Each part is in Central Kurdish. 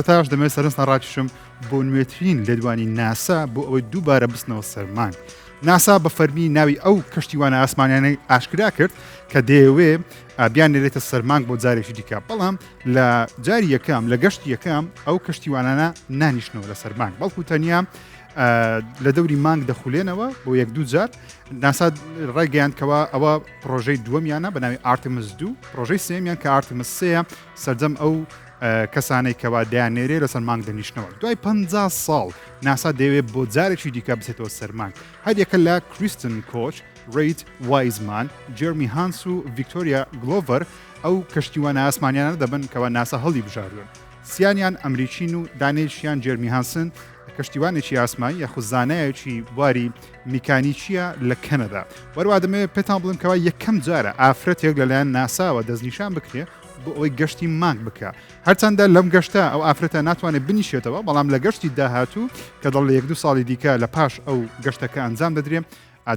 سەرەتاش دەمەوێت سەرنجتان ڕاکێشم بۆ نوێترین لێدوانی ناسا بۆ ئەوەی دووبارە بچنەوە سەر مانگ. ناسا بە فەرمی ناوی ئەو کەشتیوانە ئاسمانیانەی ئاشکرا کرد کە دەیەوێ بیان نێرێتە سەر مانگ بۆ جارێکی دیکە بەڵام لە جاری یەکەم لە گەشتی یەکەم ئەو کەشتیوانانە نانیشنەوە لەسەر مانگ بەڵکو تەنیا لە دەوری مانگ دەخولێنەوە بۆ یەک دوو جار ناسا ڕایگەیاند کەوا ئەوە پرۆژەی دووەمیانە بە ناوی ئارتمس دوو پرۆژەی سێمیان کە ئارتمس سێە سەرجەم ئەو کەسانەی کەوا دەیاننێرێ لەسەر مانگ دەنیشنەوە. دوای 50 ساڵ ناسا دەیەوێت بۆ جارێکی دیکە بچێتەوە سەر مانگ. هەریەکە لە کریستن کۆچ، ڕید وایزمان، جێرمی هانس و ڤیکتۆریا گلۆڤەر ئەو کەشتیوانە ئاسمانیانە دەبن کەوا ناسا هەڵیبژاردوون. سیانیان ئەمریکین و دانەیەکیان جێرمی هانسن کەشتیوانێکی ئاسمانی یاخود زانایەکی بواری میکانیکییە لە کەنەدا. وەروا دەمەوێت پێتان بڵێم کەوا یەکەم جارە ئافرەتێک لەلایەن ناساوە دەستنیشان بکرێ بۆ ئەوەی گەشتی مانگ بکە هەرچەندە لەم گەشتە ئەو ئافرەتە ناتوانێت بنیشێتەوە بەڵام لە گەشتی داهاتوو کە دەڵ لە یەک دو ساڵی دیکە لە پاش ئەو گەشتەکە ئەنجام دەدرێ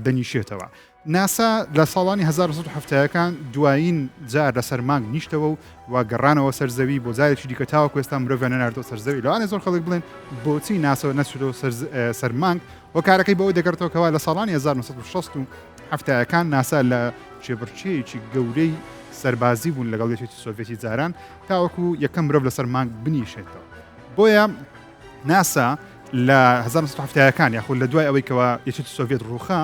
دەنیشێتەوە. ناسا لە ساڵانی 1970ەکان دوایین جار لەسەر مانگ نیشتەوە و و گەڕانەوە سەر زەوی بۆ جارێکی دیکە تاوەکو ئێستا مرۆڤیان نەناردەوە سەر زەوی لەوانەیە زۆر خەڵک بڵێن بۆچی ناسا نەچووەوە سەر سەر مانگ هۆکارەکەی بەوە دەگەڕێتەوە کەوا لە ساڵانی 1960 حەفتایەکان ناسا لە کێبڕکێیەکی گەورەی سەربازی بوون لەگەڵ یەکێتی سۆڤێتی جاران تاوەکو یەکەم مرۆڤ لەسەر مانگ بنیشێتەوە بۆیە ناسا لە 1970ەکان یاخود لە دوای ئەوەی کەوا یەکێتی سۆڤێت ڕووخا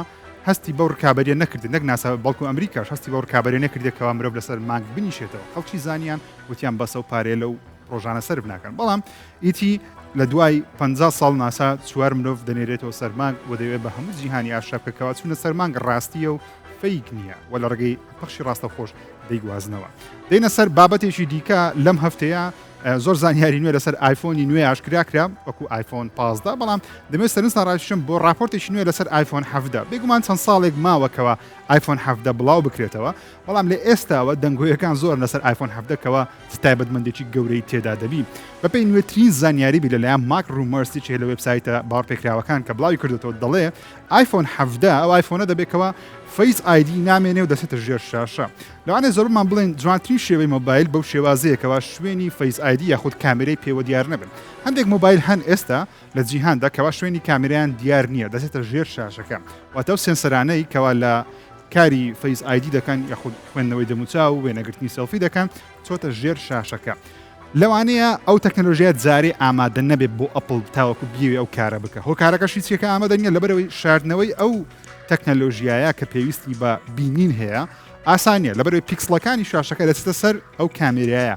هەستی بەو ڕکابەریە نەکرد نەک ناسا بەڵکو ئەمریکاش هەستی بەو ڕکابەریە نەکردێکەوە مرۆڤ لەسەر مانگ بنیشێتەوە خەڵکی زانیان وتیان بەسە و پارەیە لەو ڕۆژانە سەرف ناکەن بەڵام ئیتی لە دوای 50 ساڵ ناسا چوار مرۆڤ دەنێرێتەوە سەر مانگ و دەیەوێت بە هەموو جیهانی ئاشنا بکە کەوا چوونە سەر مانگ ڕاستیە و fake نییە و لە ڕێگەی پەخشی ڕاستەوخۆش دەیگوازنەوە. دێنە سەر بابەتێکی دیکە لەم هەفتەیە زۆر زانیاری نوێ لەسەر ئایفۆنی نوێ ئاشکرا کرا وەکو ئایفۆن 15 بەڵام دەمێت سەرنجتان ڕاکێشم بۆ راپۆرتێکی نوێ لەسەر ئایفۆن 17 بێگومان چەند ساڵێک ماوەکەوە ئایفۆن 17 بڵاو بکرێتەوە بەڵام لە ئێستاوە دەنگۆیەکان زۆرن لەسەر ئایفۆن 17 کەوا چ تایبەتمەندێکی گەورەی تێدا دەبی. بەپێی نوێترین زانیاری بی لەلایەن ماک ڕومەرس یەکێک لە وێبسایتە باوەڕپێکراوەکان کە بڵاوی کردۆتەوە دەڵێ ئایفۆن 17 ئەو ئایفۆنە دەبێت کەوا Face ID نامێنێ و دەچێتە ژێر شاشە. لەوانەیە زۆربەمان بڵێن جوانترین شێوەی مۆبایل بەو شێوازەیە کەوا شوێنی Face ID یاخود کامێرەی پێوە دیار نەبن. هەندێک مۆبایل هەن ئێستا لە جیهاندا کەوا شوێنی کامێرایان دیار نییە دەچێتە ژێر شاشەکە واتە ئەو sensor انەی کەوا لە کاری Face ID دەکەن یاخود خوێندنەوەی دەموچاو و وێنەگرتنی سێڵفی دەکەن چۆتە ژێر شاشەکە لەوانەیە ئەو تەکنەلۆژیا جارێ ئامادە نەبێت بۆ ئەپڵ تاوەکو بیەوێ ئەو کارە بکە هۆکارەکەشی چیەکە ئامادە نییە لەبەرەوەی شاردنەوەی ئەو تەکنەلۆژیایە کە پێویستی بە بینین هەیە ئاسان نییە لەبەرەوەی پیکسڵەکانی شاشەکە دەچێتە سەر ئەو کامێرایە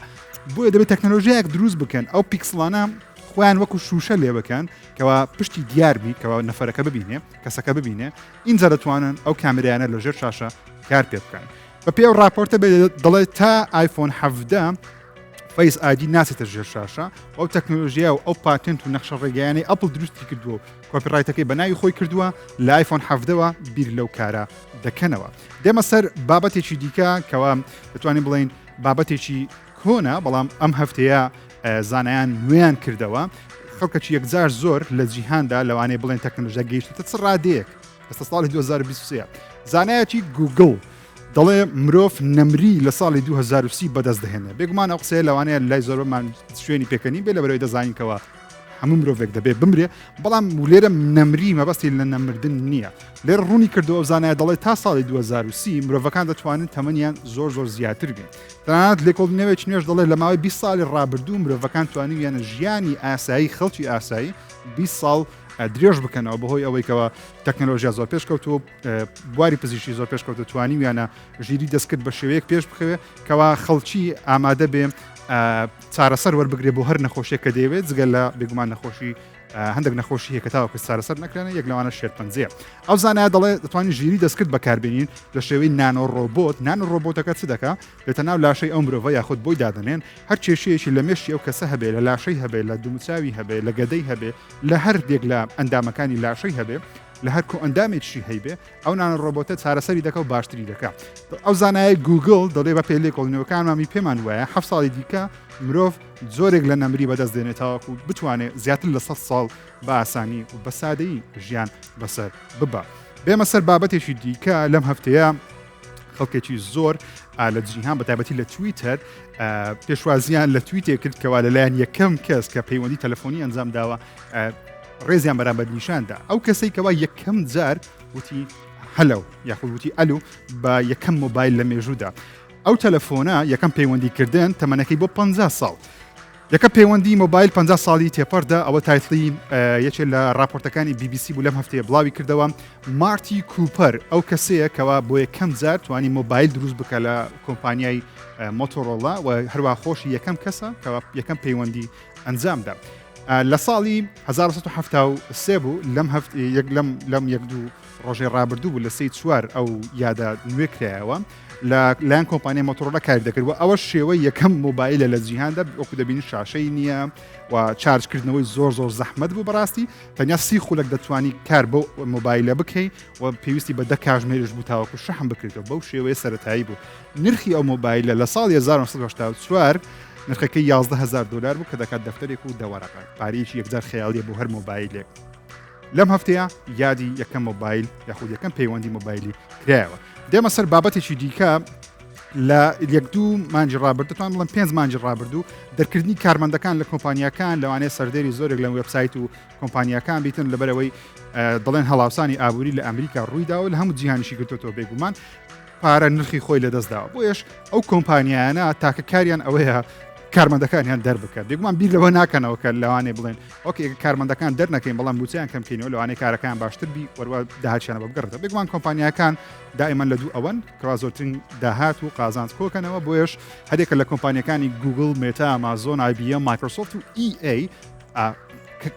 بۆیە دەبێت تەکنەلۆژیایەک دروست بکەن ئەو پیکسڵانە خۆیان وەکو شوشە لێ بکەن کەوا پشتی دیار بی کەوا نەفەرەکە ببینێ کەسەکە ببینێ ئینجا دەتوانن ئەو کامێرایانە لە ژێر شاشە کار پێ بکەن بە پێ ئەو راپۆرتە بێ دەڵێت تا ئایفۆن 17 Face ID ناچێتە ژێر شاشە ئەو تەکنۆلۆژیا و ئەو patent و نەخشە ڕێگەیانەی ئەپل دروستی کردووە و copyright ەکەی بە ناوی خۆی کردووە لە ئایفۆن 17ەوە بیر لەو کارە دەکەنەوە دێمە سەر بابەتێکی دیکە کەوا دەتوانین بڵین بابەتێکی کۆنە بەڵام ئەم هەفتەیە زانایان نوێیان کردەوە خەڵکەکی یەکجار زۆر لە جیهاندا لەوانەیە بڵێن تەکنەلۆژیا گەیشتە چ ڕادەیەک ئێستا ساڵی 2023 زانایەکی گوگڵ دەڵێ مرۆڤ نەمری لە ساڵی 2030 بەدەست دەهێنێ بێگومان ئەو قسەیە لەوانەیە لای زۆربەمان شوێنی پێکەنی بێ لە بەرەوەی دەزانین کەەوە هەموو مرۆڤێک دەبێ بمرێ بەڵام لێرە نەمری مەبەستی لە نەمردن نییە لێرە ڕوونی کردەوە ئەو زانایە دەڵێت تا ساڵی 2030 مرۆڤەکان دەتوانن تەمەنیان زۆر زۆر زیاتر بێت تەنانەت لێکۆڵینەوەیەکی نوێش دەڵێت لە ماوەی 20 ساڵی ڕابردوو مرۆڤەکان توانیویانە ژیانی ئاسایی خەڵکی ئاسایی 20 ساڵ درێژ بکەنەوە بەهۆی ئەوەی کەەوە تەکنەلۆژیا زۆر پێشکەوتووە بواری پزیشکی زۆر پێشکەوتە توانیویانە ژیری دەستکرد بە شێوەیەک پێش بخەوێ کەوا خەڵکی ئامادە بێ چارەسەر وەربگرێ بۆ هەر نەخۆشیێک کە دەیەوێت جگە لە بێگومان نەخۆشی هەندێک نەخۆشی هەیە کە تاوەکو چارەسەر نەکرێنە یەک لەوانە شێرپەنجەیە ئەو زانایە دەڵێ دەتوانین ژیری دەستکرد بەکاربێنین لە شێوەی nano robot nano robot ەکە چ دەکا دێتە ناو لاشەی ئەو مرۆڤە یاخود بۆی دادەنێن هەر کێشەیەکی لە مێشکی ئەو کەسە هەبێ لە لاشەی هەبێ لە دومچاوی هەبێ لە گەدەی هەبێ لە هەر دێک لە ئەندامەکانی لاشەی هەبێ لە هەر کۆئەندامێکیشی هەیبێ ئەو nano robot ە چارەسەری دەکە و باشتری دەکا ئەو زانایە گوگل دەڵێ بە پێ لێکۆڵینەوەکانمامی پێمان وایە هە ساڵی دیکە مرۆڤ جۆرێک لە نەمری بەدەست دێنێت تاوەکو بتوانێت زیاتر لە 100 ساڵ بە ئاسانی و بە سادەیی ژیان بەسەر ببا. بێمە سەر بابەتێکی دیکە لەم هەفتەیە. خەڵکێکی زۆر لە جیهان بە تایبەتی لە تویتەر پێشوازیان لە تویتێک کرد کەوا لەلایەن یەکەم کەس کە پەیوەندی تەلەفۆنی ئەنجام داوە ڕێزیان بەرامبەر نیشاندا ئەو کەسەی کەوا یەکەم جار وتی hello یاخود وتی ئەلو بە یەکەم مۆبایل لە مێژوودا ئەو تەلەفۆنە یەکەم پەیوەندیکردن تەمەنەکەی بۆ 50 ساڵ یەکە پەیوەندی مۆبایل 50 ساڵی تێپەردا ئەوە title ی یەکێ لە راپۆرتەکانی BBC بوو لەم هەفتەیە بڵاوی کردەوە مارتی کوپەر ئەو کەسەیە کەوا بۆ یەکەم جار توانی مۆبایل دروست بکە لە کۆمپانیای مۆتۆرۆلا و هەروە خۆشی یەکەم کەسە کەوا یەکەم پەیوەندی ئەنجامدا لە ساڵی 1970 بوو لەم هەفت یەک لەم لەم یەک دوو ڕۆژەی ڕابردوو بوو لە سێی چوار ئەو یادە نوێ کرایەوە لە لایەن کۆمپانیای مۆتۆرۆلا کاری دەکرد و ئەوە شێوەی یەکەم مۆبایلە لە جیهاندا وەکو دەبینی شاشەی نییە و چارجکردنەوەی زۆر زۆر زەحمەت بوو بەڕاستی تەنیا سی خولەک دەتوانی کار بۆ مۆبایلە بکەی و پێویستی بە دە کاژمێریش بوو تاوەکو شەحن بکرێتەوە بەو شێوەیە سەتایی بوو نرخی ئەو مۆبایلە لە ساڵی 1984 نرخەکەی 11هزار دلار بوو کە دەکات دەفتەرێک و دەوەرەقە پارەیەکی یەکجار خەیاڵیە بۆ هەر مۆبایلێک. لەم هەفتەیە یادی یەکەم مۆبایل یاخود یەکەم پەیوەندی مۆبایلی کرایەوە دێمە سەر بابەتێکی دیکە لە یەک دوو مانجی ڕابردوو توان بڵم پێنج مانجی ڕابردوو دەرکردنی کارمەندەکان لە کۆمپانیاکان لەوانەیە سەردێری زۆرێک لە وبسایت و کۆمپانیاکان بیتن لەبەرەوەی دەڵێن هەڵاوسانی ئابووری لە ئەمریکا ڕوویداوە لە هەموو جیهانیشی گرتوتەوە بێگومان پارە نرخی خۆی لەدەستداوە بۆیەش ئەو کۆمپانیایانە تاکە کاریان ئەوەیە کارمەندەکانیان دەربکە بێگومان بیر لەوە ناکەنەوە کە لەوانێ بڵێن okay کارمەندەکان دەرنەکەین بەڵام موچەیان کەمکەینەوە لەوانەیە کارەکان باشتر بی وەروە داهاتیانە بە بگەڕێتەوە بێگومان کۆمپانیاکان دائما لە دوو ئەوەن کەوا زۆرترین داهات و قازانج کۆکەنەوە بۆیەش هەرێکە لە کۆمپانیەکانی گوگل مێتا ئەمازۆن IBM مایکرۆسۆفت و EA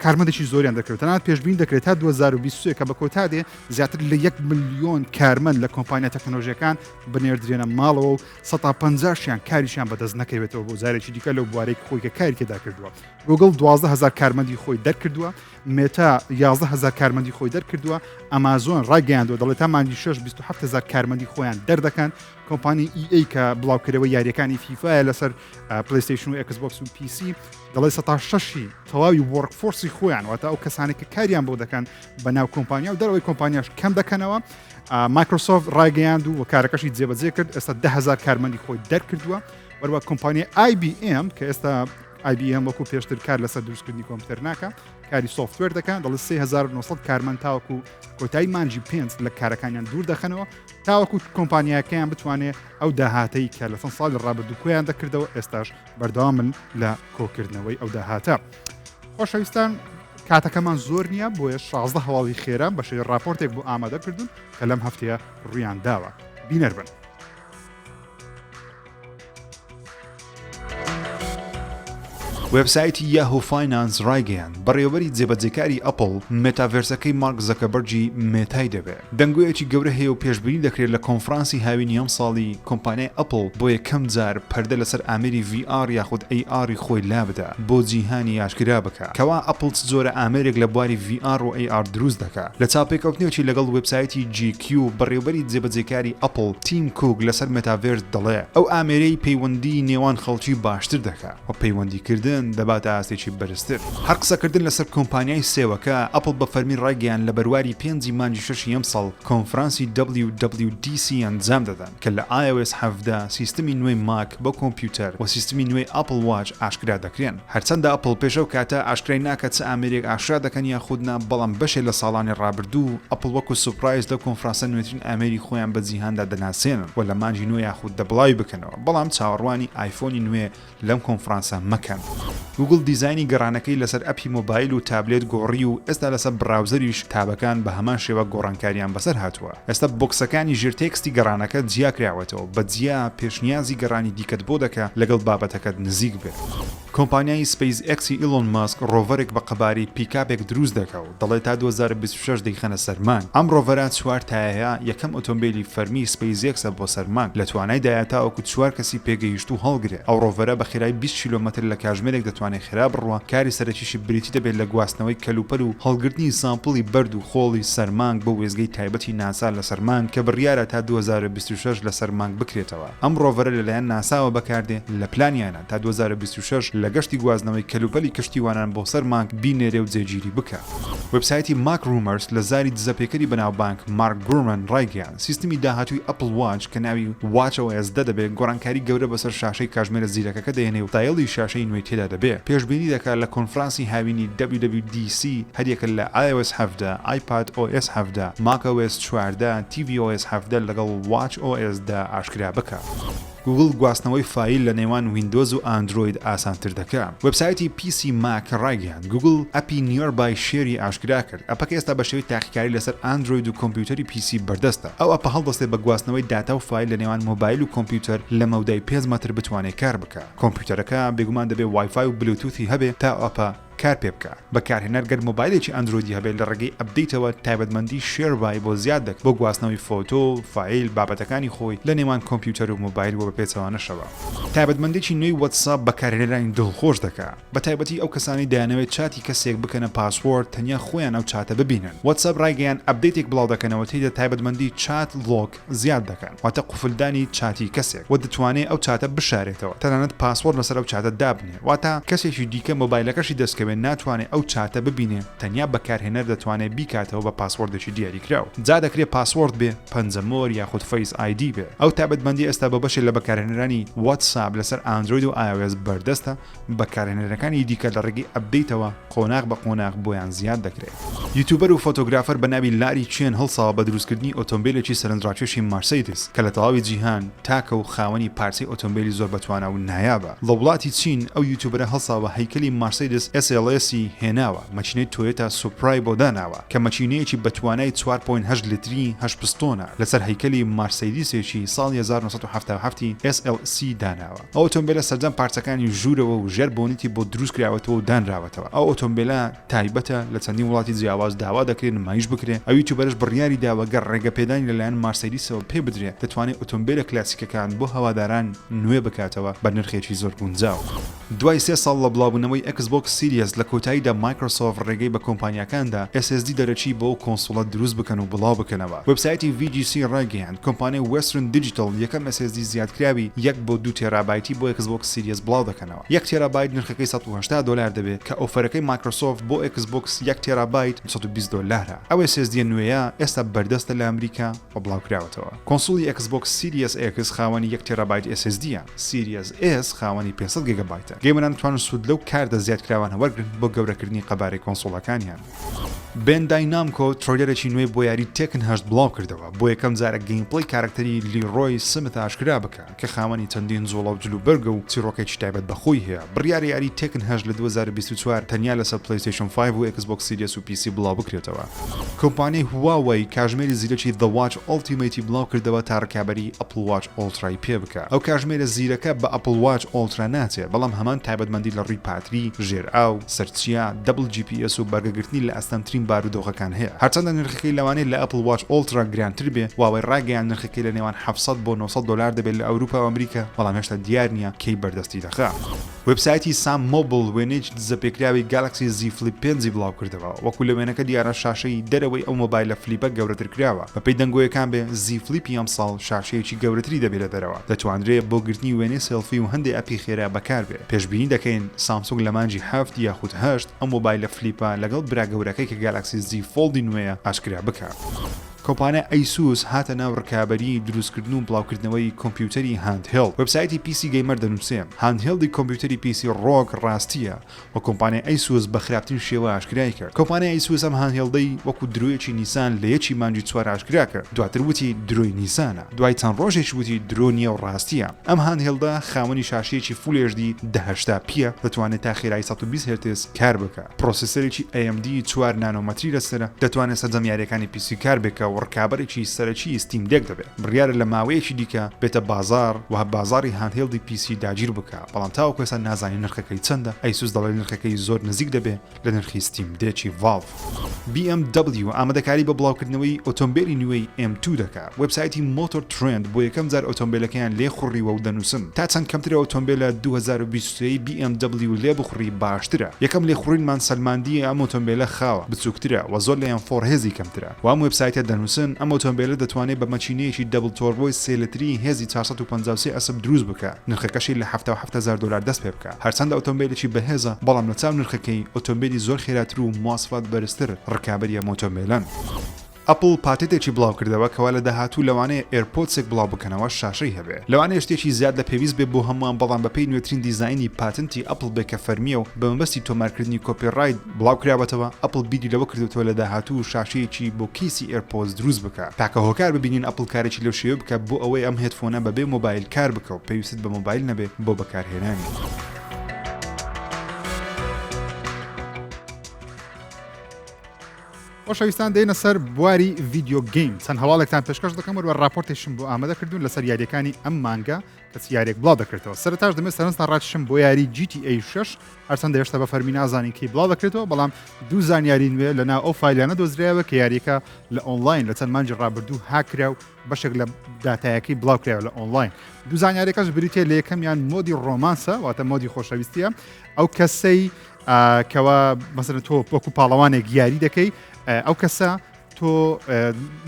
کارمەندێکی زۆریان دەکرێت تەنانەت پێشبین دەکرێت تا 2023 کە بە کۆتا دێ زیاتر لە یەک ملیۆن کارمەند لە کۆمپانیا تەکنۆلۆژیەکان بنێردرێنە ماڵەوە و سەتا پەنجاشیان کاریشیان بەدەست نەکەوێتەوە بۆ جارێکی دیکە لەو بوارەی خۆی کە کاری تێدا کردووە گوگل 12000 کارمەندی خۆی دەرکردووە مێتا 11000 کارمەندی خۆی دەرکردووە ئەمازۆن ڕایگەیاندووە دەڵێت تا مانگی 6 27000 کارمەندی خۆیان دەردەکەن کۆمپانی EA کە بڵاوکەرەوەی یاریەکانی فیفایە لەسەر پلیستیشن و ئێکس بۆکس و PC دەڵێ سەتا شەشی تەواوی workforce ی خۆیان واتە ئەو کەسانێک کە کاریان بۆ دەکەن بە ناو کۆمپانیا و دەرەوەی کۆمپانیاش کەم دەکەنەوە مایکرۆسۆفت ڕایگەیاند و کارەکەشی جێبەجێ کرد ئێستا دههزار کارمەندی خۆی دەرکردووە وەروە کۆمپانیای IBM کە ئێستا IBM وەکو پێشتر کار لەسەر دروستکردنی کۆمپیوتەر ناکە کاری software دەکەن دەڵێ 3900 کارمەند تاوەکو کۆتایی مانجی پێنج لە کارەکانیان دوور دەخەنەوە تاوەکو کۆمپانیاکەیان بتوانێت ئەو داهاتەی کە لە چەند ساڵی ڕابردوو کۆیان دەکردەوە ئێستاش بەردەوامن لە کۆکردنەوەی ئەو داهاتە. خۆشەویستان کاتەکەمان زۆر نییە بۆیە 16 هەواڵی خێرا بە شێوەی راپۆرتێک بۆ ئامادە کردوون کە لەم هەفتەیە ڕویان داوە بینەر بن. وێبسایتی یاهو فاینانس ڕایگەیاند، بەڕێوەبەری جێبەجێکاری ئەپڵ، metaverse ەکەی مارک زەکەربەرگی مێتای دەبێت. دەنگۆیەکی گەورە هەیە و پێشبینی دەکرێت لە کۆنفرانسی هاوینی ئەمساڵی کۆمپانیای ئەپڵ بۆ یەکەم جار پەردە لەسەر ئامێری VR یاخود AR ی خۆی لابدا بۆ جیهانی ئاشکرا بکا کەوا ئەپڵ چ جۆرە ئامێرێک لە بواری VR و AR دروست دەکا. لە چاوپێکەوتنێکی لەگەڵ وێبسایتی GQ بەڕێوبەری جێبەجێکاری ئەپڵ تیم کوک لەسەر مێتاڤێرس دەڵێ ئەو ئامێرەی پەیوەندی نێوان خەڵکی باشتر دەکا و پەیوەندیکردن دەباتە ئاستێکی بەرزتر. هەر قسەکردن لەسەر کۆمپانیای سێوەکە، ئەپڵ بە فەرمی ڕایگەیاند لە بەرواری پێنجی مانگی شەشی ئەمساڵ کۆنفرانسی WWDC ئەنجام دەدەن کە لە iOS 17، سیستمی نوێی ماک بۆ کۆمپیوتەر و سیستمی نوێی ئەپڵ واچ ئاشکرا دەکرێن. هەرچەندە ئەپڵ پێش ئەو کاتە ئاشکرای ناکات چ ئامێرێک ئاشکرا دەکەن یاخود نا، بەڵام بەشێ لە ساڵانی ڕابردوو ئەپڵ وەکو surprise لەو کۆنفرانسە نوێترین ئامێری خۆیان بە جیهاندا دەناسێنن و لە مانگی نۆ یاخود دە بڵاوی بکەنەوە، بەڵام چاوەڕوانی ئایفۆنی نوێ لەم کۆنفرانسە مەکەن. گوگڵ دیزاینی گەڕانەکەی لەسەر ئەپی مۆبایل و تابلێت گۆڕی و ئێستا لەسەر browser یش tab ەکان بە هەمان شێوە گۆڕانکاریان بەسەر هاتووە. ئێستا box ەکانی ژێر text ی گەڕانەکە جیاکراوەتەوە بە جیا پێشنیازی گەڕانی دیکەت بۆ دەکا لەگەڵ بابەتەکەت نزیک بێت. کۆمپانیای سپەیس ئێکسی ئیلۆن ماسک rover ێک بە قەبارەی پیکابێک دروست دەکا و دەڵێت تا 2026 دەیخەنە سەر مانگ. ئەم rover ە چوار تایەیە یەکەم ئۆتۆمبێلی فەرمی سپەیس ئێکسە بۆ سەر مانگ، لە توانایدایە تاوەکو چوار کەسی پێگەیشتوو هەڵگرێت. ئەو rover ە بە. خێرای 20 کیلۆمەتر لە کاژمێرێک دەتوانێت خێرا بڕوا، کاری سەرەکیشی بریتی دەبێت لە گواستنەوەی کەلوپەل و هەڵگرتنی sample ی بەرد و خۆڵی سەر مانگ بۆ وێستگەی تایبەتی ناسا لەسەر مانگ کە بڕیارە تا 2026 لەسەر مانگ بکرێتەوە. ئەم rover ە لەلایەن ناساوە بەکاردێ لە پلانیانە تا 2026 لە گەشتی گوازنەوەی کەلوپەلی کەشتیوانان بۆ سەر مانگ بینێرێ و جێگیری بکا. وێبسایتی MacRumors لە زاری دزەپێکەری بەناوبانگ مارک گورمەن ڕایگەیاند، سیستمی داهاتووی Apple Watch کە ناوی watchOS دە دەبێ گۆڕانکاری گەورە بەسەر شاشەی کاژمێرە زیرەکەکە دەهێنێ و ستایڵی شاشەی نوێی تێدا دەبێ. پێشبینی دەکا لە کۆنفرانسی هاوینی WWDC هەریەکە لە iOS 17، iPadOS 17، macOS 14، tvOS 17 لەگەڵ watchOS دە ئاشکرا بکا. گوگڵ گواستنەوەی فایل لە نێوان ویندۆز و ئاندرۆید ئاسانتر دەکا. وێبسایتی PCMag ڕایگەیاند، گوگڵ ئەپی Nearby Share ی ئاشکرا کرد. ئەپەکە ئێستا بە شێوەی تاقیکاری لەسەر ئاندرۆید و کۆمپیوتەری PC بەردەستە. ئەو ئەپە هەڵدەستێت بە گواستنەوەی داتا و فایل لە نێوان مۆبایل و کۆمپیوتەر لە مەودای پێنج مەتر بتوانێ کار بکا. کۆمپیوتەرەکە بێگومان دەبێ WiFi و بلوتوسی هەبێ تا ئەو ئەپە کار پێ بکا. بەکارهێنەر گەر مۆبایلێکی ئەندرۆیدی هەبێت لە ڕێگەی update ەوە تایبەتمەندی Share By بۆ زیاد دەکات بۆ گواستنەوەی فۆتۆ، فایل، بابەتەکانی خۆی لە نێوان کۆمپیوتەر و مۆبایل وە بە پێچەوانەشەوە. تایبەتمەندێکی نوێی وەتساپ بەکارهێنەرانی دڵخۆش دەکا بە تایبەتی ئەو کەسانەی دەیانەوێت چاتی کەسێک بکەنە password تەنیا خۆیان ئەو چاتە ببینن. وەتساپ ڕایگەیاند update ێک بڵاودەکەنەوە تێیدا تایبەتمەندی chat lock زیاد دەکەن واتە قوفلدانی چاتی کەسێک و دەتوانێ ئەو چاتە بشارێتەوە تەنانەت password لەسەر ئەو چاتە دابنێ واتە کەسێکی دیکە مۆبایلەکەشی دەستکەوێ ناتوانێ ئەو چاتە ببینێ تەنیا بەکارهێنەر دەتوانێ بیکاتەوە بە password ێکی دیاریکراو جا دەکرێ password بێ پەنجەمۆر یاخود Face ID بێ ئەو تایبەتمەندی ئێستا بۆ بەشێ لە بەکارهێنەرانی واتساپ لەسەر ئاندرۆید و iOS بەردەستە بەکارهێنەرەکانی دیکە لە ڕێگەی update ەوە قۆناغ بە قۆناغ بۆیان زیاد دەکرێت. یوتوبەر و photographer بە ناوی لاری چێن هەڵساوە بە دروستکردنی ئۆتۆمبیلێکی سەرنجڕاکێشی مارسیدس کە لە تەواوی جیهان تاکە و خاوەنی پارچەی ئۆتۆمبیلی زۆر بەتوانا و نایابە. لە وڵاتی چین ئەو یوتوبەرە هەڵساوە هەیکەلی مارسیدس SLS ی هێناوە، مەکینەی تۆیۆتا سوپرای بۆ داناوە کە مەکینەیەکی بەتوانای 4.8 لتری هەشت پستۆنە لەسەر هەیکەلی مارسیدیسێکی ساڵی 1977 ی SLC داناوە. ئەو ئۆتۆمبێلە سەرجەم پارچەکانی ژوورەوە و ژێر بۆنیتی بۆ دروست کراوەتەوە و دانراوەتەوە. ئەو ئۆتۆمبێلە تایبەتە لە چەندین وڵاتی جیاواز داوا دەکرێ نمایش بکرێ. ئەو یوتیوبەرەش بڕیاری داوە گەر ڕێگەپێدانی لەلایەن مارسیدیسەوە پێ بدرێ دەتوانێ ئۆتۆمبێلە کلاسیکەکان بۆ هەواداران نوێ بکاتەوە بە نرخێکی زۆر گونجاو. دوای سێ ساڵ لە بڵاوبوونەوەی Xbox Series لە کۆتاییدا مایکرۆسۆفت ڕێگەی بە کۆمپانیاکان دا SSD دەرەکی بۆ ئەو console ە دروست بکەن و بڵاو بکەنەوە. وێبسایتی VGC ڕایگەیاند، کۆمپانیای Western Digital یەکەم SSD زیادکراوی یەک بۆ دوو تێرابایتی بۆ Xbox Series بڵاو دەکەنەوە. یەک تێرابایت نرخەکەی 180 دۆلار دەبێت کە ئۆفەرەکەی مایکرۆسۆفت بۆ Xbox یەک تێرابایت 220 دۆلارە. ئەو SSD یە نوێیە ئێستا بەردەستە لە ئەمریکا و بڵاوکراوەتەوە. console ی Xbox Series X خاوەنی یەک تێرابایت SSD یە. Series S خاوەنی 500 گێگابایتە. gamer ان دەتوانن سوود لەو کارتە زیادکراوانە وەرگرن بۆ گەورەکردنی قەبارەی console ەکانیان. Bandai Namco trailer ێکی نوێی بۆ یاری Tekken هەشت بڵاوکردەوە، بۆ یەکەم جارە gameplay کارەکتەری لیڕۆی سمت ئاشکرا بکا، کە خاوەنی چەندین جوڵە و جلوبەرگە و چیڕۆکێکی تایبەت بە خۆی هەیە. بڕیارە یاری Tekken هەشت لە 2024 تەنیا لەسەر PlayStation 5 و Xbox Series و PC بڵاوبکرێتەوە. کۆمپانیای Huawei کاژمێری زیرەکی The Watch Ultimate ی بڵاوکردەوە تا ڕکابەریی Apple Watch Ultra ی پێ بکا. ئەو کاژمێرە زیرەکە بە Apple Watch Ultra ناچێ، بەڵام هەمان تایبەتمەندی لە ڕووی پاتری، ژێر ئاو، سەرچیا، double GPS و بەرگەگرتنی لە ئەستەمترین بارودۆخەکان هەیە. هەرچەندە نرخەکەی لەوانەیە لە Apple Watch Ultra گرانتر بێ، هواوەی ڕاگەیاند نرخەکەی لە نێوان 700 بۆ 900 دۆلار دەبێت لە ئەوروپا و ئەمریکا، بەڵام هێشتا دیار نییە کەی بەردەستی دەخا. وێبسایتی SamMobile وێنەیەکی دزەپێکراوی Galaxy Z Flip پێنجی بڵاوکردەوە، وەکو لە وێنەکە دیارە شاشەی دەرەوەی ئەو مۆبایلە flip ە گەورەتر کراوە، بەپێی دەنگۆیەکان بێ Z Flip ی ئەمساڵ شاشەیەکی گەورەتری دەبێ لە دەرەوە، دەتوانرێ بۆ گرتنی وێنەی سێڵفی و هەندێ ئەپی خێرا بەکاربێ، پێشبینی دەکەین سامسونگ لە مانگی حەفت یاخود هەشت ئەم مۆبایلە flip ە لەگەڵ برا گەورەکەی کە Galaxy Z Fold ی نوێیە ئاشکرا بکا. کۆمپانیای ASUS هاتە ناو رکابەریی دروستکردن و بڵاوکردنەوەی کۆمپیوتەری handheld. وێبسایتی PC Gamer دەنووسێ، handheld ی کۆمپیوتەری PC ROG راستییە و کۆمپانیای ASUS بە خراپترین شێوە ئاشکرای کرد. کۆمپانیای ASUS ئەم handheld ەی وەکو درۆیەکی نیسان لە یەکی مانگی چوار ئاشکرا کرد، دواتر وتی درۆی نیسانە، دوای چەند رۆژێک وتی درۆ نییە و راستییە. ئەم handheld ە خاوەنی شاشەیەکی Full HD 1080 p یە، دەتوانێت تا خێرایی 120 هێرتز کار بکات. processor ێکی AMD چوار نانۆمەتری لەسەرە، دەتوانێت سەرجەم یارییەکانی PC کار بکا و. و ڕکابەرێکی سەرەکی Steam Deck دەبێ. بڕیارە لە ماوەیەکی دیکە بێتە بازاڕ و بازاڕی handheld ی PC داگیر بکا، بەڵام تاوەکو ئێستا نازانین نرخەکەی چەندە، ئەیسوس دەڵێ نرخەکەی زۆر نزیک دەبێ لە نرخی Steam Deck ی Valve. BMW ئامادەکاری بۆ بڵاوکردنەوەی ئۆتۆمبێلی نوێی M2 دەکا، وێبسایتی Motor Trend بۆ یەکەم جار ئۆتۆمبێلەکەیان لێخوڕیوە و دەنووسن، تا چەند کەمترە ئۆتۆمبێلە 2023 ی BMW لێبخوڕی باشترە، یەکەم لێخوڕینمان سەلماندی ئەم ئۆتۆمبێلە خاوە، بچووکترە و زۆر لە M4 هێزی کەمترە. و ئەم وێبسایتە دەنووسن، ئەم ئۆتۆمبێلە دەتوانێت بە مەکینەیەکی double turbo ی سێ لتری هێزی 453 ئەسپ دروست بکا، نرخەکەشی لە 77 هەزار دۆلار دەست پێ بکا. هەرچەندە ئۆتۆمبێلێکی بەهێزە، بەڵام لە چاو نرخەکەی، ئۆتۆمبێلی زۆر خێراتر و مواسفات بەرزتر ڕکابەری ئەم ئۆتۆمبێلەن. ئەپڵ پاتێنتێکی بڵاوکردەوە کەوا لە داهاتوو لەوانەیە AirPods ێک بڵاوبکەنەوە شاشەی هەبێ. لەوانەیە شتێکی زیاد لە پێویست بێ بۆ هەمووان بەڵام بەپێی نوێترین دیزاینی پاتنتی ئەپڵ بێ کە فەرمییە و بە مەبەستی تۆمارکردنی copyright بڵاوکراوەتەوە، ئەپڵ بیری لەوە کردووەتەوە لە داهاتوو شاشەیەکی بۆ case ی AirPods دروست بکا. تاکە هۆکار ببینین ئەپڵ کارێکی لەو شێوە بکا بۆ ئەوەی ئەم headphone ە بەبێ مۆبایل کار بکا و پێویستت بە مۆبایل نەبێ بۆ بەکارهێنانی. خۆشەویستان دێینە سەر بواری video game چەند هەواڵێکتان پێشکەش دەکەم وەروە راپۆرتێکشم بۆ ئامادە کردوون لەسەر یاریەکانی ئەم مانگە کە چ یاریێک بڵاو دەکرێتەوە سەرتاش دەمێت سەرنجتان ڕاکشم بۆ یاری GTA 6 هەرچەندە هێشتا بە فەرمی نازانین کەی بڵاو دەکرێتەوە بەڵام دوو زانیاری نوێ لە ناو ئەو فایلانە دۆزرایەوە کە یاریەکە لە ئۆنلاین لە چەند مانگی ڕابردوو هاکرا و بەشێک لە داتایەکەی بڵاو کرایەوە لە ئۆنلاین دوو زانیاریەکەش بریتە لە یەکەمیان mode ی romance ە واتە mode ی خۆشەویستیە ئەو کەسەی کەوا مەسەلەن تۆ وەکو پاڵەوانێک یاری دەکەی ئەو کەسە تۆ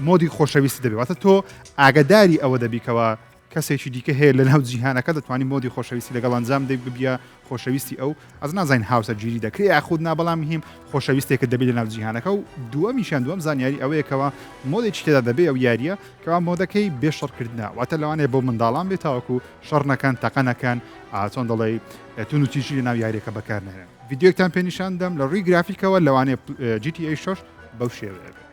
mode ی خۆشەویستی دەبێت واتە تۆ ئاگداری ئەوە دەبیکەوە کەسێکی دیکە هەیە لە ناو جیهانەکە دەتوانانی mode ی خۆشەویستی لەگەڵ ئەنجام دەی ببیە خۆشەویستی ئەو ئەس نازانین هاوسەر گیری دەکرێت یاخود نا بەڵام هیم خۆشەویستێکە دەبێت لە ناو جیهانەکە و دووەمیشان دووەم زانیاری ئەوەیەکەوە mode ێکی تێدا دەبێ ئەو یاریە کەوا mode ەکەی بێ شەڕکردنە واتە لەوانەیە بۆ منداڵان بێت تاوەکو شەڕ نەکەن تەقە نەکەن چۆن دەڵێی توندوتیژی لە ناو یاریەکە بەکار نەهێنن ڤیدیۆیەکتان پێ نیشان دەم لە ڕووی گرافیکەوە لەوانەیە GTA 6 بەو شێوەیە بێت.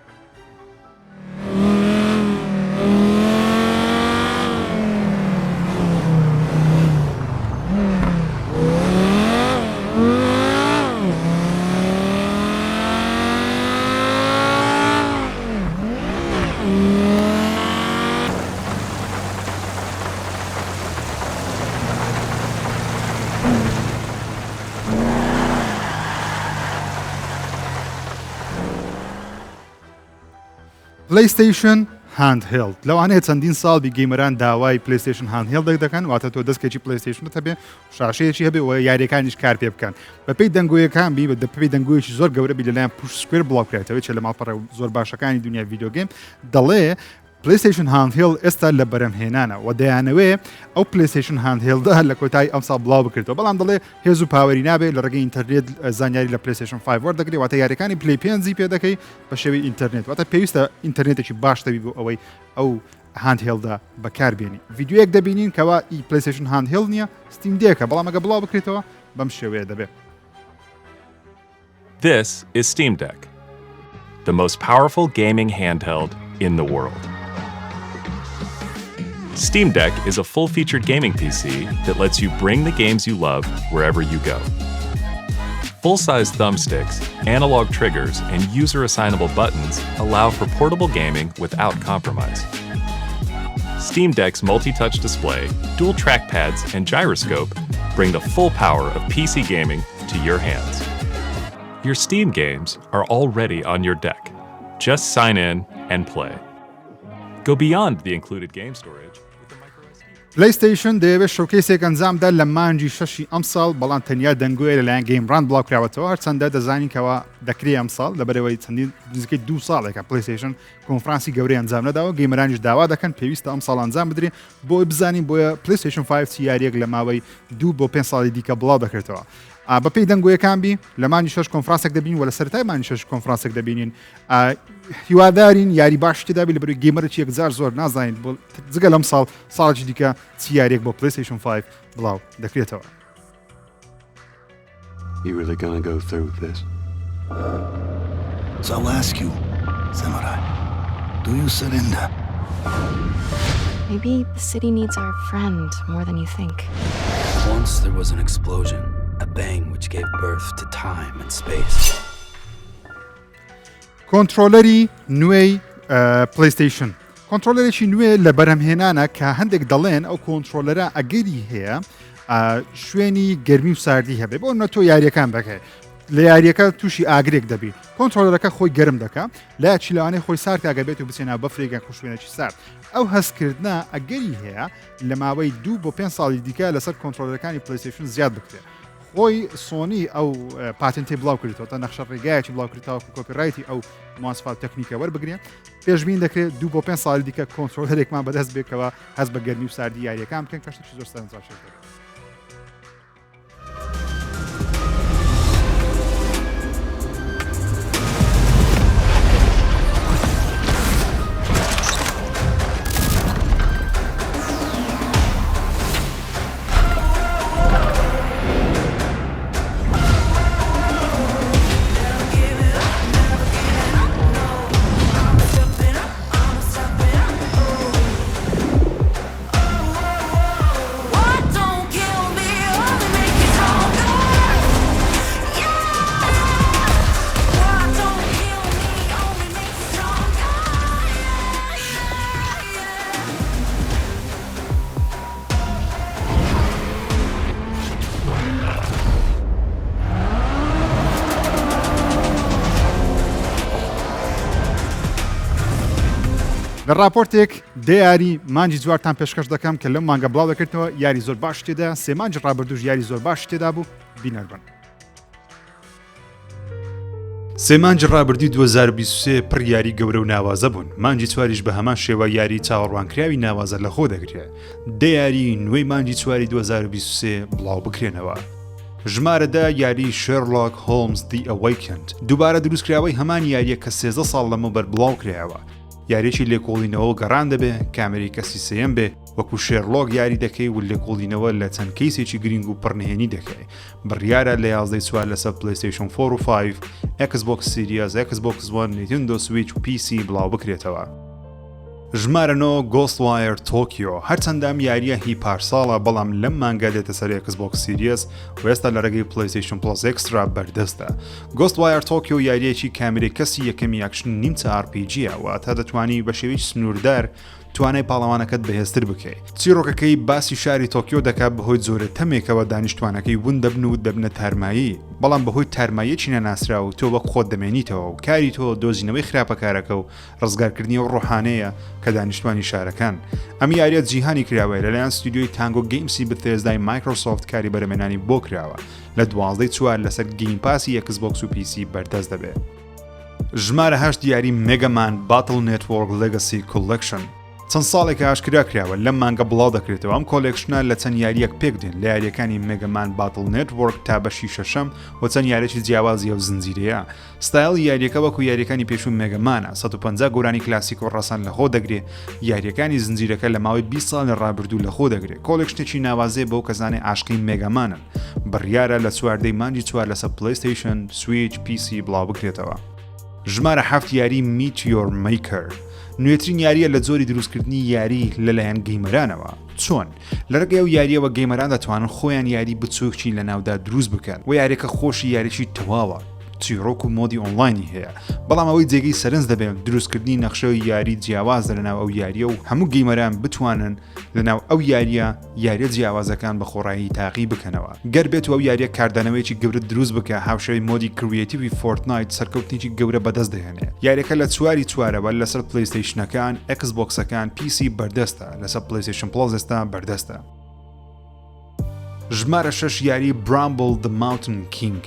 PlayStation handheld لەوانەیە چەندین ساڵ بی gamer ان داوای PlayStation handheld ێک دەکەن واتە تۆ دەستکێکی PlayStation ت هەبێ شاشەیەکی هەبێ و یاریەکانیش کار پێ بکەن بەپێی دەنگۆیەکان بی بە دەپێی دەنگۆیەکی زۆر گەورە بی لەلایەن Push Square بڵاوکرایەوە چە لە ماڵپەڕە زۆر باشەکانی دنیا video game دەڵێ PlayStation handheld ئێستا لە بەرەمهێنانە و دەیانەوێ ئەو PlayStation handheld ە لە کۆتایی ئەمساڵ بڵاو بکرێتەوە بەڵام دەڵێ هێز و power ی نابێت لە ڕێگەی ئینتەرنێت زانیاری لە PlayStation 5 وەردەگری واتە یاریەکانی Play پێنجی پێ دەکەی بە شێوەی ئینتەرنێت واتە پێویستە ئینتەرنێتێکی باش دەبی بۆ ئەوەی ئەو handheld ە بەکاربێنی ڤیدیۆیەک دەبینین کەوا ئی PlayStation handheld نییە Steam Deck ە بەڵام ئەگە بڵاو بکرێتەوە بەم شێوەیە دەبێت. This is Steam Deck, the most powerful gaming handheld in the world. Steam Deck is a full-featured gaming PC that lets you bring the games you love wherever you go. Full-size thumbsticks, analog triggers, and user-assignable buttons allow for portable gaming without compromise. Steam Deck's multi-touch display, dual trackpads, and gyroscope bring the full power of PC gaming to your hands. Your Steam games are already on your deck. Just sign in and play. Go beyond the included game storage. PlayStation دەیەوێت showcase ێک ئەنجامدا لە مانگی شەشی ئەمساڵ بەڵام تەنیا دەنگۆیە لەلایەن Game Rant بڵاوکراوەتەوە هەرچەندە دەزانین کەوا دەکرێ ئەمساڵ لەبەرەوەی چەندین نزیکەی دوو ساڵێکە PlayStation کۆنفرانسی گەورەی ئەنجام نەداوە gamer انیش داوا دەکەن پێویستە ئەمساڵ ئەنجام بدرێ بۆی بزانین بۆیە PlayStation 5 چی یاریەک لە ماوەی دوو بۆ پێ ساڵی دیکە بڵاو دەکرێتەوە بەپێی دەنگۆیەکان بی لە مانگی شەش کۆنفرانسێک دەبین و لە سەرەتای مانگی شەش کۆنفرانسێک دەبینین هیوادارین یاری باش تێدابی لە بەری gamer ێکی یەکجار زۆر نازانین بۆ جگە لەم ساڵ ساڵێکی دیکە چی یاریێک بۆ PlayStation 5 بڵاو دەکرێتەوە. You really gonna go through with this? So I'll ask you, samurai, do you surrender? Maybe the city needs our friend more than you think. Once there was an explosion, a bang which gave birth to time and space. controller ی نوێی PlayStation controller ێکی نوێ لە بەرهەمهێنانە کە هەندێک دەڵێن ئەو controller ە ئەگەری هەیە شوێنی گەرمی و ساردی هەبێ بۆ نە تۆ یاریەکان بەکەی لە یاریەکە تووشی ئاگرێک دەبی controller ەکە خۆی گەرم دەکا لا چی لەوانەیە خۆی سارد کاگە بێت و بچێ ناو بەفرێکە خوشوێنێکی سارد ئەو هەستکردە ئەگەری هەیە لە ماوەی دوو بۆ پێ ساڵی دیکە لەسەر controller ەکانی PlayStation زیاد بکرێت خۆی سۆنی ئەو patent ی بڵاو کردەوە تا نەخشە ڕێگایەکی بڵاو کردەوە copyright ی ئەو مواسفات تەکنیکە وەربگرێ پێشبین دەکرێت دوو بۆ پێ ساڵی دیکە controller ێکمان بەدەست بێکەوە هەست بە گەرمی و ساردی یاریەکان بکەن کە شتێکی زۆر سەرنجڕاکێش دەبێت. لە ڕاپۆرتێک دە یاری مانگی جوارتان پێشکەش دەکەم کە لەم مانگە بڵاو دەکردنەوە یاری زۆر باش تێدا سێ مانگی ڕابردوش یاری زۆر باش تێدا بوو بینەر بن. سێ مانگی ڕابردووی 2023 پڕ یاری گەورە و ناوازە بوون، مانگی چواریش بە هەمان شێوە یاری چاوەڕوانکراوی ناوازە لەخۆ دەگرێ، دە یاری نوێی مانگی چواری 2023 بڵاو بکرێنەوە. ژمارە دە یاری Sherlock Holmes The Awakened دووبارە دروستکراوەی هەمان یارییە کە 13 ساڵ لەمەوبەر بڵاوکرایەوە، یاریی لێکۆڵینەوە و گەڕان دەبێ، کامێرەی کەسی سێیەم بێ، وەکو شێرلۆک یاری دەکەی و لێکۆڵینەوە لە چەند case ێکی گرینگ و پڕنهێنی دەکەی. بڕیارە لە یازدەی چوار لەسەر PlayStation four و five، Xbox Series، Xbox One، Nintendo Switch و PC بڵاو بکرێتەوە. ژمارە نۆ Ghostwire Tokyo هەرچەندە ئەم یارییە هی پارساڵە بەڵام لەم مانگە دێتە سەر Xbox Series و ئێستا لە ڕێگەی PlayStation Plus Extra بەردەستە. Ghostwire Tokyo یارییەکی کامێرەی کەسی یەکەمی ئاکشن نیمچە RPG یە، واتە دەتوانی بە شێوەیەکی سنووردار توانای پاڵەوانەکەت بەهێزتر بکەی. چیڕۆکەکەی باسی شاری تۆکیۆ دەکات بەهۆی جۆرە تەمێکەوە دانیشتوانەکەی ون دەبن و دەبنە تارمایی، بەڵام بەهۆی تارماییەکی نەناسراو تۆ وەک خۆت دەمێنیتەوە و کاری تۆ دۆزینەوەی خراپەکارەکە و ڕزگارکردنی ئەو ڕۆحانەیە کە دانیشتوانی شارەکان. ئەم یاریە جیهانی کراوەیە لەلایەن ستودیۆی تانگۆ گەیمسی بثێزدای مایکرۆسۆفت کاری بەرەمێنانی بۆ کراوە لە دوازدەی چوار لەسەر Game Pass ی Xbox و PC بەردەست دەبێت. ژمارە هەشت یاری Mega Man Battle Network Legacy Collection چەند ساڵێکە ئاشکرا کراوە لەم مانگە بڵاو دەکرێتەوە ئەم collection ە لە چەند یاریەک پێک دێن لە یاریەکانی Mega Man Battle Network تا بەشی شەشەم و چەند یاریی جیاوازی ئەو زنجیرەیە ستایڵی یاریەکە وەکو یاریەکانی پێشوو Mega Man ە 150 گۆرانی کلاسیک و ڕەسەن لەخۆ دەگرێ یاریەکانی زنجیرەکە لە ماوەی 20 ساڵی ڕابردوو لەخۆ دەگرێ collection ێکی ناوازەیە بۆ کەسانی عاشقی Mega Man ن بڕیارە لە چواردەی مانگی چوار لەسەر PlayStation، Switch، PC بڵاو بکرێتەوە. ژمارە حەفت یاری Meet Your Maker نوێترین یارییە لە جۆری دروستکردنی یاری لەلایەن gamer انەوە. چۆن؟ لە ڕێگەی ئەو یارییەوە gamer ان دەتوانن خۆیان یاری بچووکی لەناودا دروست بکەن و یاریەکە خۆشی یاریی تەواوە چیڕۆک و mode ی online ی هەیە بەڵام ئەوەی جێگەی سەرنج دەبێت دروستکردنی نەخشەی یاری جیاوازە لەناو ئەو یاریە و هەموو gamer ان بتوانن لەناو ئەو یاریە یاریە جیاوازەکان بە خۆڕایی تاقی بکەنەوە گەر بێت و ئەو یاریە کاردانەوەیەکی گەورە دروست بکە هاوشێوەی mode ی creative ی Fortnite سەرکەوتنێکی گەورە بەدەست دەهێنێ یاریەکە لە چواری چوارەوە لەسەر PlayStation ەکان Xbox ەکان PC بەردەستە لەسەر PlayStation Plus ئێستا بەردەستە. ژمارە شەش یاری Bramble The Mountain King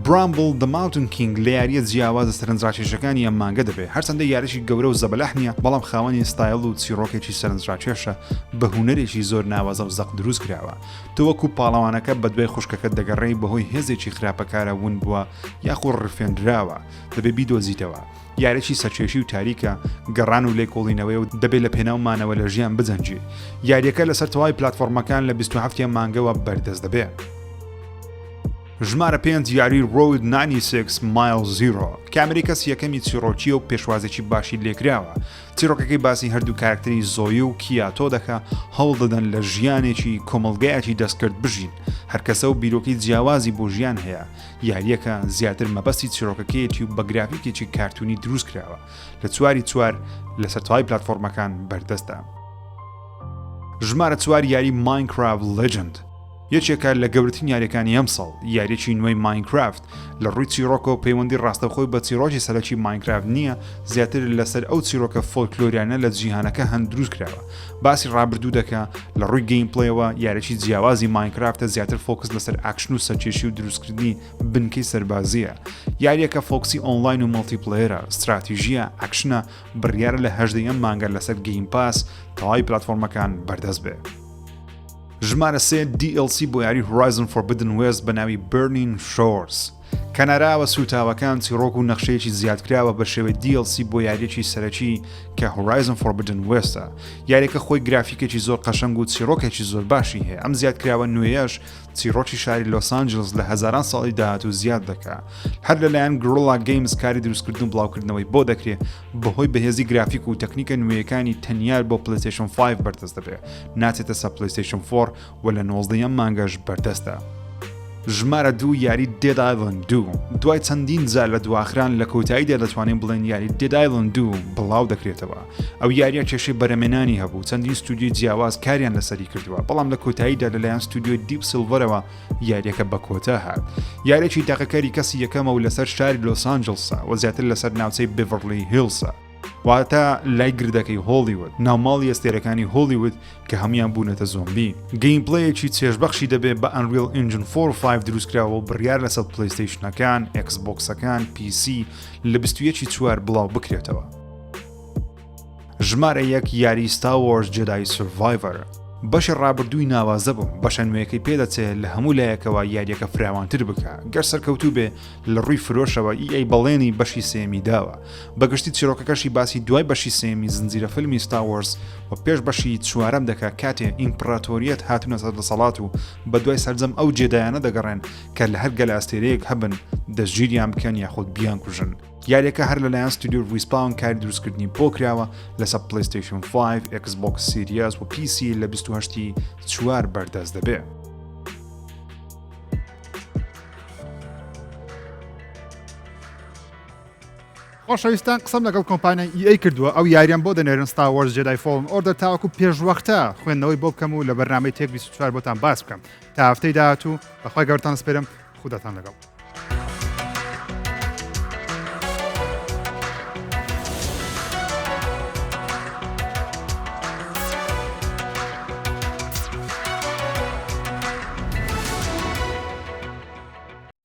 Bramble The Mountain King لە یاریە جیاوازە سەرنجڕاکێشەکانی ئەم مانگە دەبێت هەرچەندە یاریی گەورە و زەبەلاح نییە بەڵام خاوەنی ستایل و چیڕۆکێکی سەرنجڕاکێشە بە هونەرێکی زۆر ناوازە و زەق دروست کراوە تۆ وەکو پاڵەوانەکە بەدوای خوشکەکەت دەگەڕێی بەهۆی هێزێکی خراپەکارە ون بووە یاخۆ ڕفێندراوە دەبێ بیدۆزیتەوە یاریی سەرکێشی و تاریکە، گەڕان و لێکۆڵینەوەیە و دەبێت لە پێناو مانەوە لە ژیان بجەنگی. یارییەکە لەسەر تەواوی پلاتفۆرمەکان لە 27 ی ئەم مانگەوە بەردەست دەبێت. ژمارە پێنج یاری Road 96 Mile Zero کامێرەی کەسی یەکەمی چیڕۆکییە و پێشوازێکی باشی لێکراوە. چیڕۆکەکەی باسی هەردوو کارکتەری زۆی و کیاتۆ دەکا هەوڵ دەدەن لە ژیانێکی کۆمەڵگایەکی دەستکرد بژین، هەرکەسە و بیرۆکەی جیاوازی بۆ ژیان هەیە، یارییەکە زیاتر مەبەستی چیڕۆکەکەیەتی و بە گرافیکێکی کارتونی دروست کراوە، لە چواری چوار لەسەر تەواوی پلاتفۆرمەکان بەردەستە. ژمارە چوار یاری Minecraft Legends یەکێکە لە گەورەترین یاریەکانی ئەمساڵ، یاریەکی نوێی Minecraft لە ڕووی چیڕۆکەوە پەیوەندی ڕاستەوخۆی بە چیڕۆکی سەرەکی Minecraft نییە، زیاتر لەسەر ئەو چیرۆکە فۆلکلۆریانە لە جیهانەکە هەن دروست کراوە، باسی ڕابردوو دەکا، لە ڕووی gameplay ەوە یاریی جیاوازی Minecraft ە زیاتر focus لەسەر ئاکشن و سەرکێشی و دروستکردنی بنکەی سەربازییە، یاریەکە focus ی ئۆنلاین و multiplayer ە، ستراتیژییە، ئاکشنە، بڕیارە لە 18 ی ئەم مانگە لەسەر Game Pass تەواوی پلاتفۆرمەکان بەردەست بێ. ژمارە سێ DLC بۆ یاری Horizon Forbidden West بە ناوی Burning Shores. کەناراوە سووتاوەکان چیڕۆک و نەخشەیەکی زیادکراوە بە شێوەی DLC بۆ یاریەکی سەرەکی کە Horizon Forbidden West ە. یاریەکە خۆی گرافیکێکی زۆر قەشەنگ و چیڕۆکێکی زۆر باشی هەیە ئەم زیادکراوە نوێیەش چیڕۆکی شاری لۆس ئانجلس لە هەزاران ساڵی داهاتوو زیاد دەکا. هەر لەلایەن Guerrilla Games کاری دروستکردن و بڵاوکردنەوەی بۆ دەکرێ، بەهۆی بەهێزی گرافیک و تەکنیکە نوێیەکانی تەنیا بۆ PlayStation 5 بەردەست دەبێ، ناچێتە سەر PlayStation 4 و لە 19 ی ئەم مانگەش بەردەستە. ژمارە دوو یاری Dead Island دوو دوای چەندین جار لە دواخران لە کۆتاییدا دەتوانین بڵێن یاری Dead Island دوو بڵاو دەکرێتەوە ئەو یاریە کێشەی بەرەمێنانی هەبوو چەندین ستودیۆی جیاواز کاریان لەسەری کردووە بەڵام لە کۆتاییدا لەلایەن ستودیۆی Deep Silver ەوە یاریەکە بە کۆتا هات یاریی تاقەکەری کەسی یەکەمە و لەسەر شاری لۆس ئانجلسە و زیاتر لەسەر ناوچەی Beverly Hills ە واتە لای گردەکەی هۆڵیوود ناوماڵی ئەستێرەکانی هۆڵیوود کە هەمویان بوونەتە زۆمبی gameplay ەکی چێژبەخشی دەبێت بە Unreal Engine 4 و 5 دروستکراوە و بڕیار لەسەر PlayStation ەکان Xbox ەکان PC لە 21 چوار بڵاو بکرێتەوە. ژمارە یەک یاری Star Wars Jedi Survivor بەشی ڕابردووی ناوازە بوو بەشە نوێیەکەی پێدەچێ لە هەموو لایەکەوە یاریەکە فراوانتر بکە گەر سەرکەوتوو بێ لە ڕووی فرۆشەوە EA بەڵێنی بەشی سێمی داوە بەگشتی چیرۆکەکەشی باسی دوای بەشی سێمی زنجیرە فیلمی Star Wars و پێش بەشی چوارەم دەکا کاتێ ئیمپراتۆریەت هاتوونە سەر دەسەڵات و بەدوای سەرجەم ئەو Jedi انە دەگەڕێن کە لە هەر گەلەئەستێرەیەک هەبن دەستگیریان بکەن یاخود بیانکوژن. یاریەکە هەر لەلایەن ستودیۆی Respawn کاری دروستکردنی بۆ کراوە لەسەر PlayStation 5، Xbox Series و PC لە 28 ی چوار بەردەست دەبێ. خۆشەویستان قسەم لەگەڵ کۆمپانیای EA کردووە ئەو یاریان بۆ دەنێرن Star Wars Jedi Fallen Order تاوەکو پێشوەختە خوێندنەوەی بۆ بکەم و لە بەرنامەی Tech 24 بۆتان باس بکەم تا هەفتەی داهاتوو بەخوای گەورەتان سپێرم خوداتان لەگەڵ.